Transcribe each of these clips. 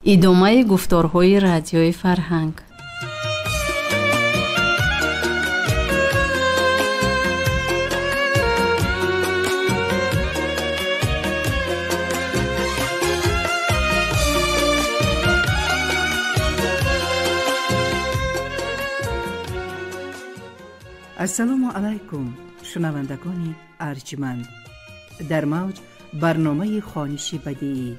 Идомаи гуфторҳои Радиои Фарҳанг. Ассалому алайкум, шунавандагони арҷманд. Дар мавҷ барномаи хониши бадиӣ.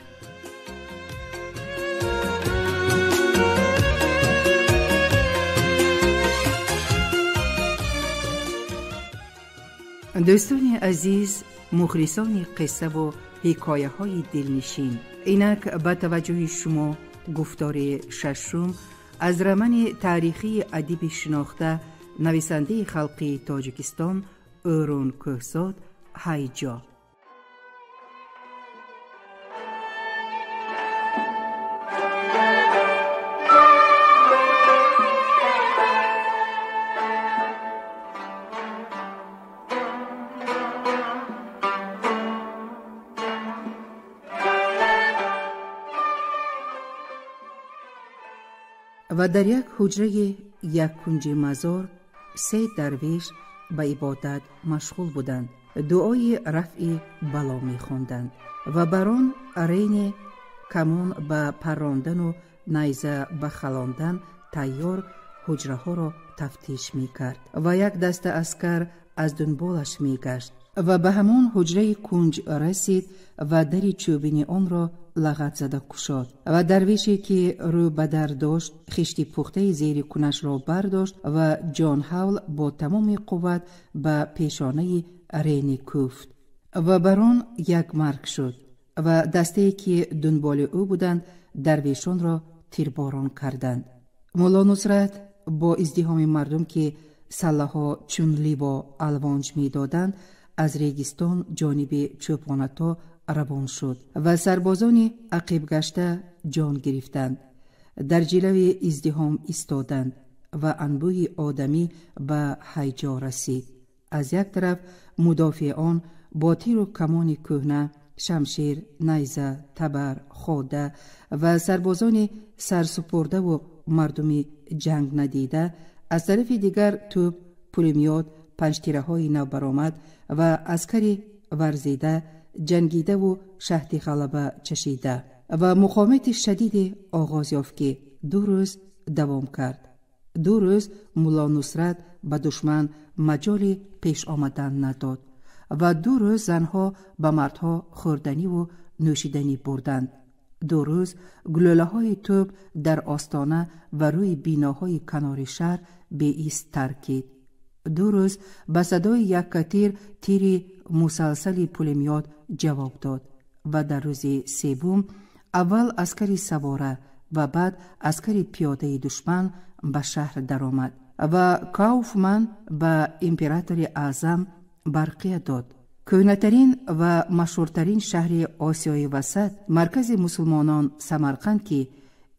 Дӯстони азиз, мухлисони қиссаву ҳикояҳои дилнишин, инак ба таваҷҷӯҳи шумо гуфтори шашум аз романи таърихии адиби шинохта, нависандаи халқии Тоҷикистон Ӯрун Кӯҳзод «Ҳайҷо». Ва дар як ҳуҷраи яккунҷи мазор се дарвеш ба ибодат машғул буданд, дуои рафъи бало мехонданд ва бар он рене камон ба паррондану найза ба халондан тайёр ҳуҷраҳоро тафтиш мекард ва як даста аскар аз дунболаш мегашт ва ба ҳамон ҳуҷраи кунҷ расид ва дари чӯбини онро лағат зада кушод ва дарвеше ки рӯ ба дар дошт, хишти пухтаи зери кунашро бардошт ва ҷонҳавл бо тамоми қувват ба пешонаи рени кӯфт ва бар он як марг шуд ва дастае ки дунболи ӯ буданд, дарвешонро тирборон карданд. Мулло Нусрат бо издиҳоми мардум, ки саллаҳо чун ливо алвонҷ медоданд, аз регистон ҷониби чӯпонато равон шуд ва сарбозони ақибгашта ҷон гирифтанд. Дар ҷилави издиҳом истоданд ва анбӯҳи одамӣ ба ҳайҷо расид. Аз як тараф мудофион бо тиру камони кӯҳна, шамшер, найза, табар, хода ва сарбозони сарсупурдаву мардуми ҷанг надида, аз тарафи дигар тӯб, пулемёт, панҷтираҳои навбаромад ва аскари варзида, ҷангидаву шаҳди ғалаба чашида. Ва муқовимати шадиде оғоз ёфт, ки 2 рӯз давом кард. 2 рӯз Мулло Нусрат ба душман маҷоли пеш омадан надод ва 2 рӯз занҳо ба мардҳо хӯрданиву нӯшиданӣ бурданд. 2 рӯз гулӯлаҳои тӯб дар остона ва рӯи биноҳои канори шаҳр беист таркид. 2 рӯз ба садои яккатир тири мусалсали пулемёт ҷавоб дод ва дар рӯзи севум аввал аскари савора ва баъд аскари пиёдаи душман ба шаҳр даромад ва Кауфман ба императори аъзам барқия дод. Кӯҳнатарин ва машҳуртарин шаҳри Осиёи Васат, маркази мусулмонон Самарқанд, ки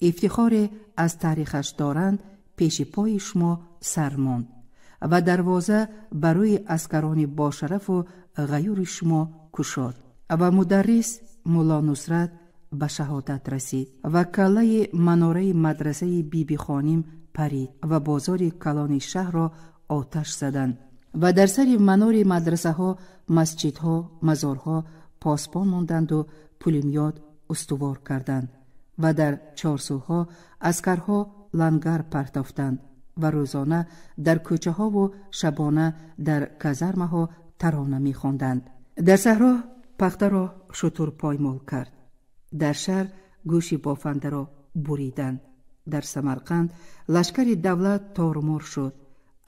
ифтихоре аз таърихаш доранд, пеши пои шумо сар монд ва дарвоза барои аскарони бошарафу ғаюри шумо кушод ва мударрис Мулло Нусрат ба шаҳодат расид ва каллаи манораи мадрасаи Бибихоним парид ва бозори калони шаҳрро оташ заданд ва дар сари манори мадрасаҳо, масҷидҳо, мазорҳо посбон монданду пулемёт устувор карданд ва дар чорсӯҳо аскарҳо лангар партофтанд ва рӯзона дар кӯчаҳову шабона дар казармаҳо тарона мехонданд. Дар саҳро пахтаро шутур поймол кард. Дар шаҳр гӯши бофандаро буриданд. Дар Самарқанд лашкари давлат торумор шуд.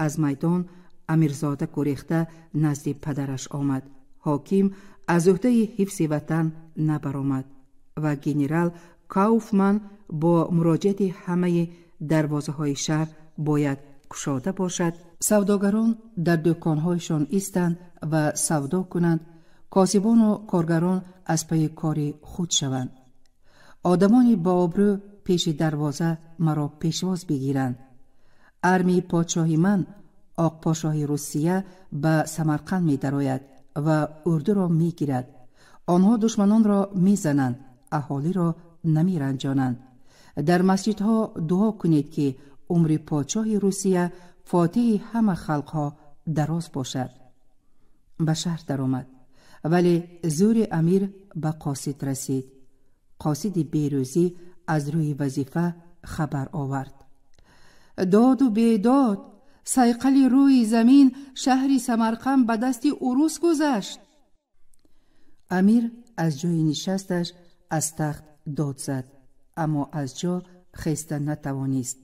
Аз майдон Амирзода гурехта назди падараш омад. Ҳоким аз уҳдаи ҳифзи ватан набаромад ва генерал Кауфман бо муроҷиати ҳамаи дарвозаҳои шаҳр бояд кушода бошад. Савдогарон дар дӯконҳояшон истанд ва савдо кунанд, косибону коргарон аз пайи кори худ шаванд. Одамони бообрӯ пеши дарвоза маро пешвоз бигиранд. Армияи подшоҳи ман, Оқпошоҳи Русия, ба Самарқанд медарояд ва урдуро мегирад. Онҳо душманонро мезананд, аҳолиро намеранҷонанд. Дар масҷидҳо дуо кунед, ки умри подшоҳи Русия, фотиҳи ҳама халқҳо, дароз бошад. Ба шаҳр даромад, вале зӯри амир ба қосид расид. Қосиди берӯзӣ аз рӯи вазифа хабар овард: доду бедод, сайқали рӯи замин, шаҳри Самарқанд ба дасти урус гузашт. Амир аз ҷои нишасташ аз тахт дод зад, аммо аз ҷо хеста натавонист.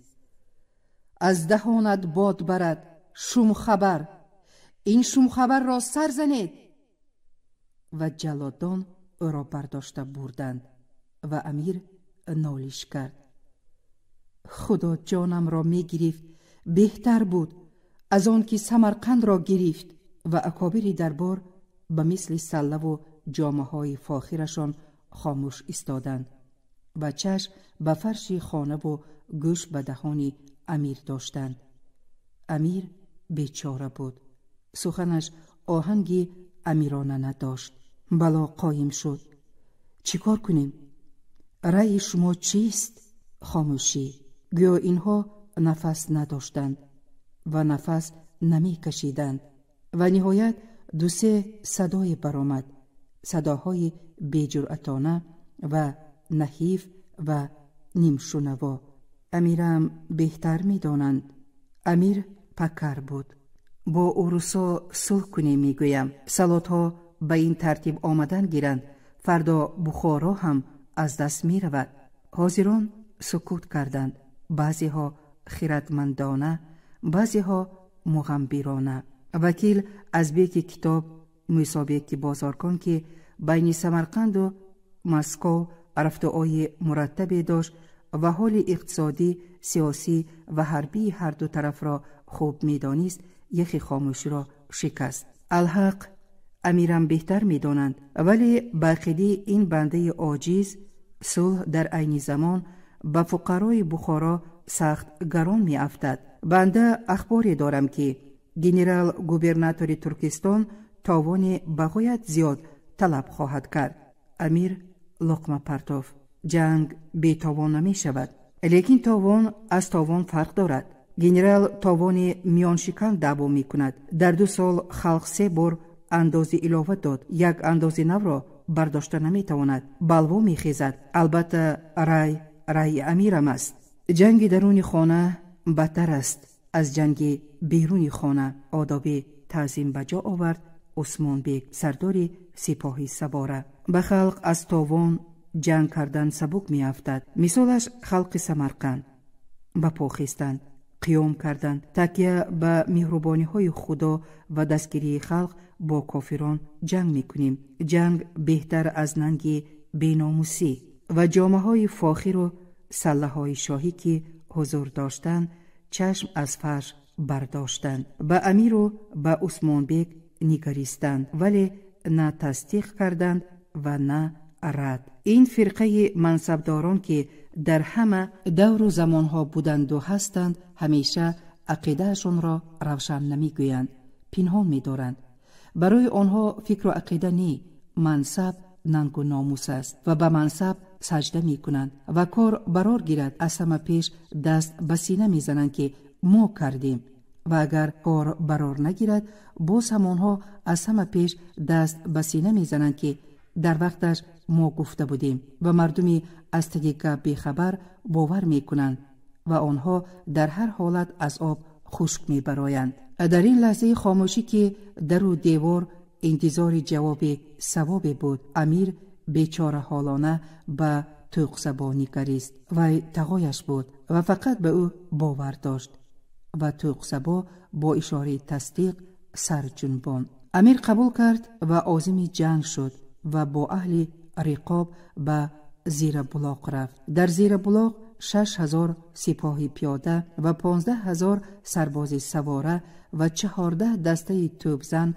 Аз даҳонат бод барад, шумхабар! Ин шумхабарро сар занед! Ва ҷаллодон ӯро бардошта бурданд ва амир нолиш кард: Худо ҷонамро мегирифт, беҳтар буд аз он ки Самарқандро гирифт. Ва акобири дарбор ба мисли саллаву ҷомаҳои фохирашон хомӯш истоданд ва чашм ба фарши хонаву гӯш ба даҳони амир доштанд. Амир бечора буд. Суханаш оҳанги амирона надошт. Бало қоим шуд. Чӣ кор кунем? Раъйи шумо чист? Хомӯшӣ. Гӯё инҳо нафас надоштанд ва нафас намекашиданд. Ва ниҳоят ду-се садое баромад, садоҳои беҷуръатона ва наҳиф ва нимшунаво. Амирам беҳтар медонанд. Амир пакар буд. Бо урусо сулҳ кунем, мегӯям. Салотҳо ба ин тартиб омадан гиранд, фардо Бухоро ҳам аз даст меравад. Ҳозирон сукут карданд, баъзеҳо хиратмандона, баъзеҳо муғамбирона. Вакил аз беки китоб Мӯсобеки бозоркон, ки байни Самарқанду Москов рафтуои мураттабе дошт ва ҳоли иқтисодӣ, сиёсӣ ва ҳарбии ҳарду тарафро хуб медонист, яхи хомӯширо шикаст. Алҳақ, амирам беҳтар медонанд, вале ба ақидаи ин бандаи оҷиз сулҳ дар айни замон ба фуқарои Бухоро сахт гарон меафтад. Банда ахборе дорам, ки генерал-губернатори Туркистон товоне ба ғоят зиёд талаб хоҳад кард. Амир луқма партофт: ҷанг бетовон намешавад, лекин товон аз товон фарқ дорад. Генерал товони миёншикан даъво мекунад. Дар 2 сол халқ 3 бор андози илова дод, як андози навро бардошта наметавонад, балво мехезад. Албатта, рай раъйи амирам аст. Ҷанги даруни хона бадтар аст аз ҷанги беруни хона. Одоби таъзим ба ҷо овард Усмонбек, сардори сипоҳи савора. Ба халқ аз товон ҷанг кардан сабук меафтад. Мисолаш халқи Самарқанд. Ба по хестанд, қиём карданд, такя ба меҳрубониҳои Худо ва дастгирии халқ бо кофирон ҷанг мекунем. Ҷанг беҳтар аз нанги беномусӣ. Ва ҷомаҳои фохиру саллаҳои шоҳӣ, ки ҳузур доштанд, чашм аз фарш бардоштанд, ба амиру ба Усмонбек нигаристанд, вале на тасдиқ карданд ва на рад. Ин фирқаи мансабдорон, ки дар ҳама давру замонҳо буданду ҳастанд, ҳамеша ақидаашонро равшан намегӯянд, пинҳон медоранд. Барои онҳо фикру ақида не, мансаб нангу номус аст ва ба мансаб саҷда мекунанд ва кор барор гирад, аз ҳама пеш даст ба сина мезананд, ки мо кардем. Ва агар кор барор нагирад, боз ҳамонҳо аз ҳама пеш даст ба сина мезананд, ки дар вақташ мо гуфта будем. Ва мардуми аз таги гап бехабар бовар мекунанд ва онҳо дар ҳар ҳолат аз об хушк мебароянд. Дар ин лаҳзаи хомӯшӣ, ки дару девор интизори ҷавоби савобе буд, амир бечораҳолона ба Тӯқсабо нигарист. Вай тағояш буд ва фақат ба ӯ бовар дошт. Ва Тӯқсабо бо ишораи тасдиқ сар ҷунбонд. Амир қабул кард ва озими ҷанг шуд ва бо аҳли риқоб ба Зирабулоқ рафт. Дар Зирабулоқ 6000 сипоҳи пиёда ва 15000 сарбози савора ва 14 дастаи тӯбзан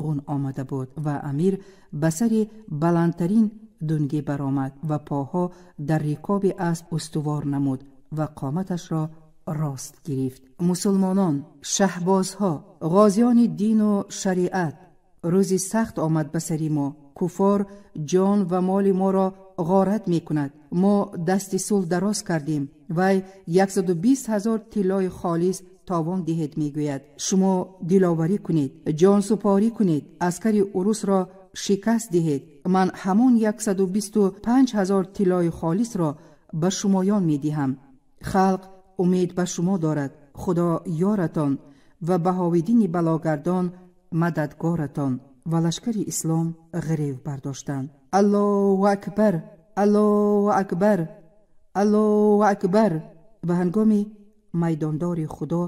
ғун омада буд ва амир ба сари баландтарин дунге баромад ва поҳо дар рикоби асп устувор намуд ва қоматашро рост гирифт. Мусулмонон, шаҳбозҳо, ғозиёни дину шариат, рӯзи сахт омад ба сари мо. Куффор ҷон ва моли моро ғорат мекунад. Мо дасти сулҳ дароз кардем. Вай 120 ҳазор тиллои холис товон диҳед мегӯяд. Шумо диловарӣ кунед, ҷонсупорӣ кунед, аскари урусро шикаст диҳед. Ман ҳамон 125 ҳазор тиллои холисро ба шумоён медиҳам. Халқ умед ба шумо дорад. Худо ёратон ва Баҳовиддини Балогардон мададгоратон. Ва лашкари ислом ғирев бардоштанд. Аллоҳу акбар, Аллоҳу акбар, Аллоҳу акбар. Ва ҳангоми майдондори Худо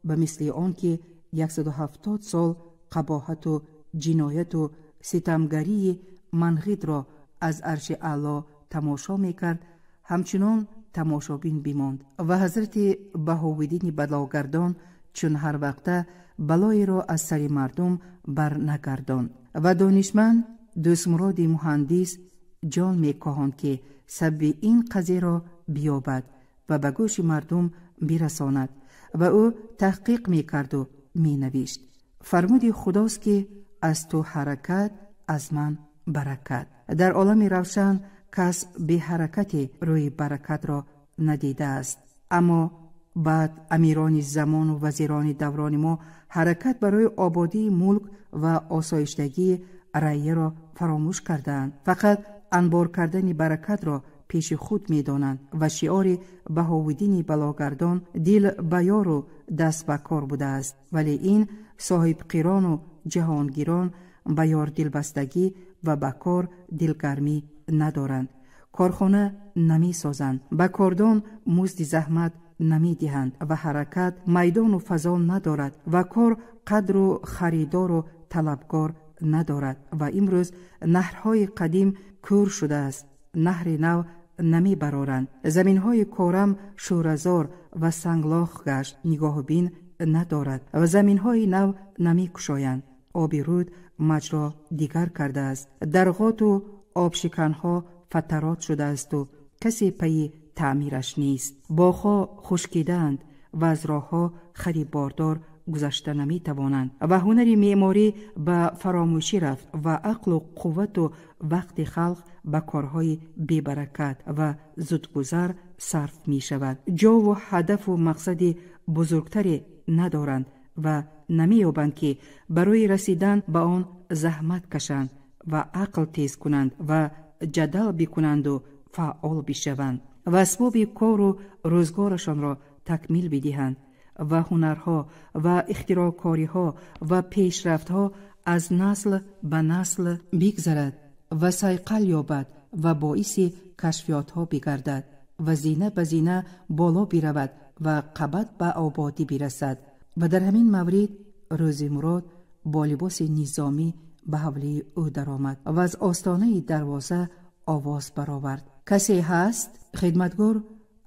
ба мисли он ки 170 сол қабоҳату ҷинояту ситамгарии манғидро аз арши аъло тамошо мекард, ҳамчунон тамошобин бимонд. Ва ҳазрати Баҳовиддини Балогардон чун ҳар вақта балоеро аз сари мардум барнагардонд. Ва донишманд Дӯстмуроди муҳандис ҷон мекоҳонд, ки сабаби ин қазияро биёбад ва ба гӯши мардум бирасонад. Ва ӯ таҳқиқ мекарду менавишт. Фармуди Худост, ки аз ту ҳаракат, аз ман баракат. Дар олами равшан кас беҳаракати рӯи баракатро надидааст. Аммо баъд амирони замону вазирони даврони мо ҳаракат барои ободии мулк ва осоиштагии раияро фаромӯш кардаанд. Фақат анбор кардани баракатро пеши худ медонанд ва шиори Баҳовиддини Балогардон дил ба ёру даст ба кор будааст. Вале ин соҳибқирону ҷаҳонгирон ба ёр дилбастагӣ ва ба кор дилгармӣ надоранд. Корхона намесозанд, ба кордон музди заҳмат намедиҳанд ва ҳаракат майдону фазо надорад ва кор қадру харидору талабгор надорад. Ва имрӯз наҳрҳои қадим кӯр шудааст, наҳри нав намебароранд. Заминҳои корам шӯразор ва санглох гашт, нигоҳубин надорад ва заминҳои нав намекушоянд. Оби рӯд маҷро дигар кардааст. Дарғоту обшиканҳо фатарот шудаасту касе пайи таъмираш нест. Боғҳо хушкидаанд ва аз роҳҳо хари бордор гузашта наметавонанд. Ва ҳунари меъморӣ ба фаромӯшӣ рафт ва ақлу қуввату вақти халқ ба корҳои бебаракат ва зудгузар сарф мешавад. Ҷову ҳадафу мақсади бузургтаре надоранд ва намеёбанд, ки барои расидан ба он заҳмат кашанд ва ақл тез кунанд ва ҷадал бикунанду фаъол бишаванд ва асбоби кору рӯзгорашонро такмил бидиҳанд ва ҳунарҳо ва ихтироъкориҳо ва пешрафтҳо аз насл ба насл бигзарад ва сайқал ёбад ва боиси кашфиётҳо бигардад ва зина ба зина боло биравад ва қабат ба ободӣ бирасад. Ва дар ҳамин маврид Рӯзимурод бо либоси низомӣ ба ҳавлии ӯ даромад ва аз остонаи дарвоза овоз баровард. Касе ҳаст? Хидматгор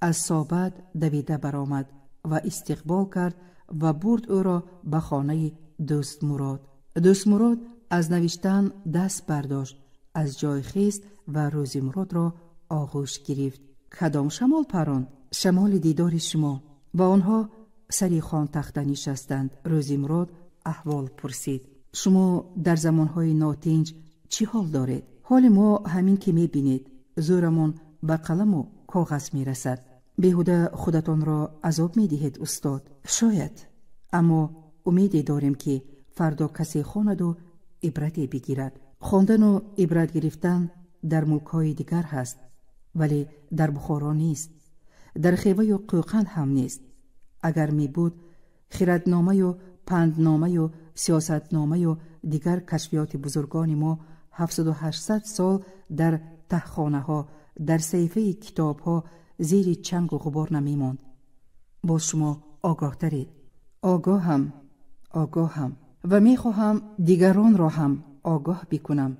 аз собат давида баромад ва истиқбол кард ва бурд ӯро ба хонаи Дӯстмурод. Дӯстмурод аз навиштан даст бардошт, аз ҷой хест ва Рӯзимуродро оғӯш гирифт. Кадом шамол паронд? Шамоли дидори шумо. Ва онҳо сари хонтахта нишастанд. Рӯзимурод аҳвол пурсид. Шумо дар замонҳои нотинҷ чӣ ҳол доред? Ҳоли мо ҳамин ки мебинед. Зӯрамон ба қаламу коғаз мерасад. Беҳуда худатонро азоб медиҳед, устод. Шояд, аммо умеде дорем, ки фардо касе хонаду ибрате бигирад. Хондану ибрат гирифтан дар мулкҳои дигар ҳаст, вале дар Бухоро нест, дар Хеваю Қӯқанд ҳам нест. Агар мебуд, хиратномаю пандномаю сиёсатномаю дигар кашфиёти бузургони мо 700-800 сол дар таҳхонаҳо, дар саҳифаи китобҳо зери чангу ғубор намемонд. Боз шумо огоҳтаред. Огоҳам, огоҳам ва мехоҳам дигаронро ҳам огоҳ бикунам.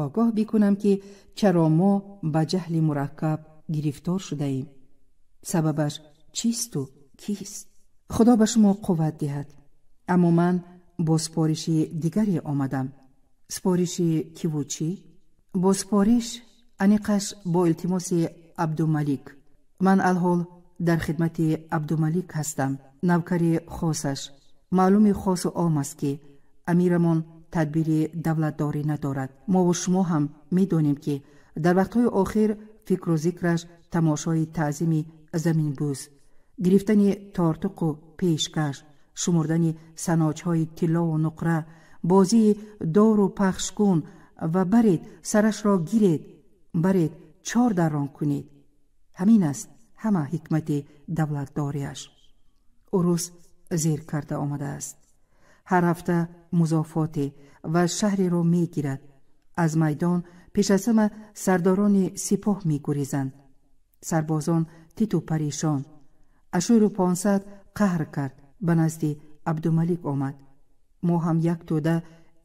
Огоҳ бикунам, ки чаро мо ба ҷаҳли мураккаб гирифтор шудаем. Сабабаш чисту кист? Худо ба шумо қувват диҳад. Аммо ман бо супориши дигаре омадам. Супориши киву чӣ? Бо супориш, аниқаш бо илтимоси Абдумалик. Ман алҳол дар хидмати Абдумалик ҳастам, навкари хосаш. Маълуми хосу ом аст, ки амирамон тадбири давлатдорӣ надорад. Мову шумо ҳам медонем, ки дар вақтҳои охир фикру зикраш тамошои таъзими заминбӯс, гирифтани тортуқу пешкаш, шумурдани саноҷҳои тиллову нуқра, бозии дору пахшкун ва баред сарашро гиред, баред чор даррон кунед. Ҳамин аст ҳама ҳикмати давлатдориаш. Урус зер карда омадааст. Ҳар ҳафта музофоте ва шаҳреро мегирад. Аз майдон пеш аз ҳама сардорони сипоҳ мегурезанд. Сарбозон титу парешон. Ашуру 500 қаҳр кард, ба назди Абдумалик омад. Мо ҳам як тӯда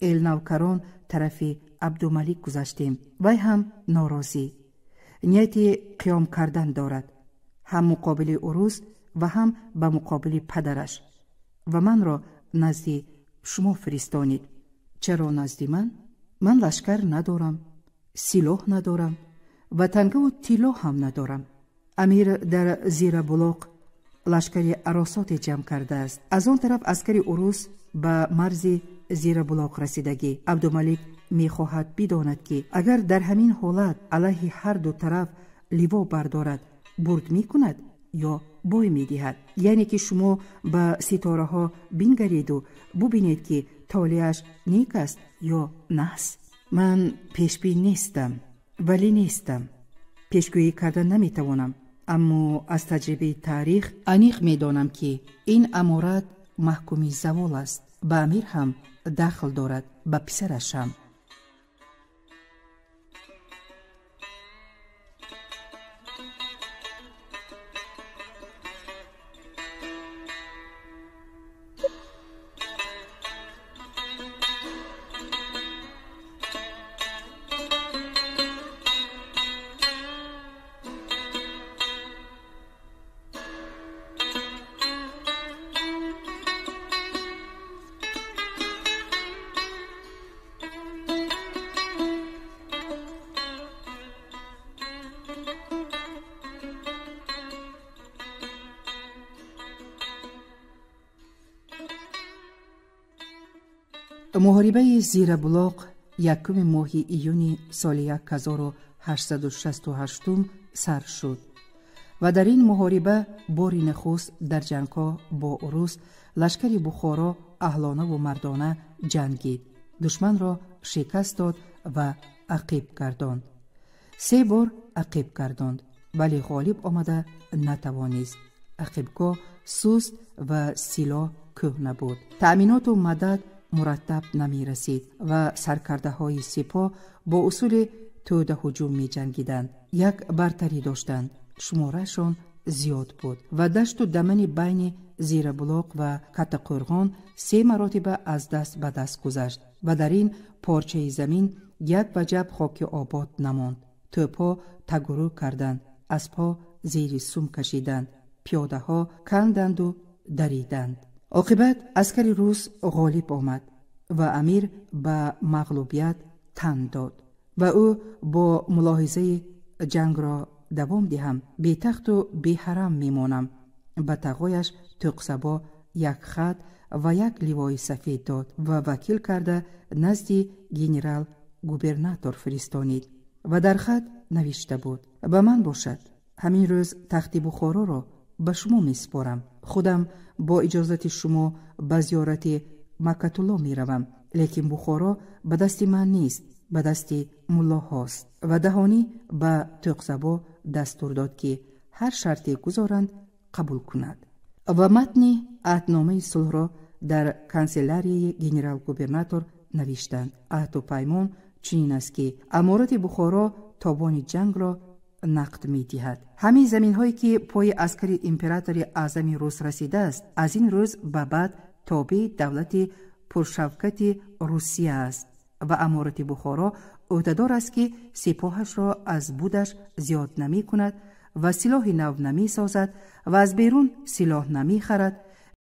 элнавкарон тарафи Абдумалик гузаштем. Вай ҳам норозӣ. Нияти қиём кардан дорад, ҳам муқобили урус ва ҳам ба муқобили падараш. Ва манро назди шумо фиристонид. Чаро назди ман? Ман лашкар надорам, силоҳ надорам ва тангаву тилло ҳам надорам. Амир дар Зирабулоқ лашкари аросоте ҷамъ кардааст. Аз он тараф аскари урус ба марзи Зирабулоқ расидагӣ. Абдумалик мехоҳад бидонад, ки агар дар ҳамин ҳолат алайҳи ҳар ду тараф ливо бардорад, бурд мекунад ё бой медиҳад. Яъне ки шумо ба ситораҳо бингареду бубинед, ки толеаш нек аст ё наҳс. Ман пешбин нестам, вале нестам. Пешгӯӣ карда наметавонам, аммо аз таҷрибаи таърих аниқ медонам, ки ин аморат маҳкуми завол аст. Ба амир ҳам дахл дорад, ба писараш ҳам. Муҳорибаи Зирабулоқ якуми моҳи июни соли 1868 сар шуд ва дар ин муҳориба бори нахуст дар ҷангҳо бо урус лашкари Бухоро аҳлонаву мардона ҷангид, душманро шикаст дод ва ақиб гардонд. Се бор ақиб гардонд, вале ғолиб омада натавонист. Ақибгоҳ суст ва силоҳ кӯҳна буд. Таъминоту мадад мураттаб намерасид ва саркардаҳои сипоҳ бо усули тӯдаҳуҷум меҷангиданд. Як бартарӣ доштанд, шуморашон зиёд буд ва дашту дамани байни Зирабулоқ ва Каттақӯрғон се маротиба аз даст ба даст гузашт ва дар ин порчаи замин як ваҷаб хоки обод намонд. Тӯбҳо тагурӯ карданд, аспҳо зери сум кашиданд, пиёдаҳо канданду дариданд. Оқибат аскари рус ғолиб омад ва амир ба мағлубият тан дод ва ӯ бо мулоҳизаи ҷангро давом диҳам, бетахту беҳарам мемонам, ба тағояш Тӯқсабо як хат ва як ливои сафед дод ва вакил карда назди генерал-губернатор фиристонид ва дар хат навишта буд: ба ман бошад, ҳамин рӯз тахти Бухороро ба шумо месупорам. Худам бо иҷозати шумо ба зиёрати Маккатулло меравам, лекин Бухоро ба дасти ман нест, ба дасти муллоҳост. Ва даҳонӣ ба Тӯқсабо дастур дод, ки ҳар шарте гузоранд қабул кунад. Ва матни аҳдномаи сулҳро дар канселярияи генерал-губернатор навиштанд. Аҳду паймон чунин аст, ки аморати Бухоро тобони ҷангро нақд медиҳад. Ҳамин заминҳое, ки пои аскари императори аъзами рус расидааст, аз ин рӯз ба баъд тобеи давлати пуршавкати Русия аст ва аморати Бухоро ӯҳдадор аст, ки сипоҳашро аз будаш зиёд намекунад ва силоҳи нав намесозад ва аз берун силоҳ намехарад.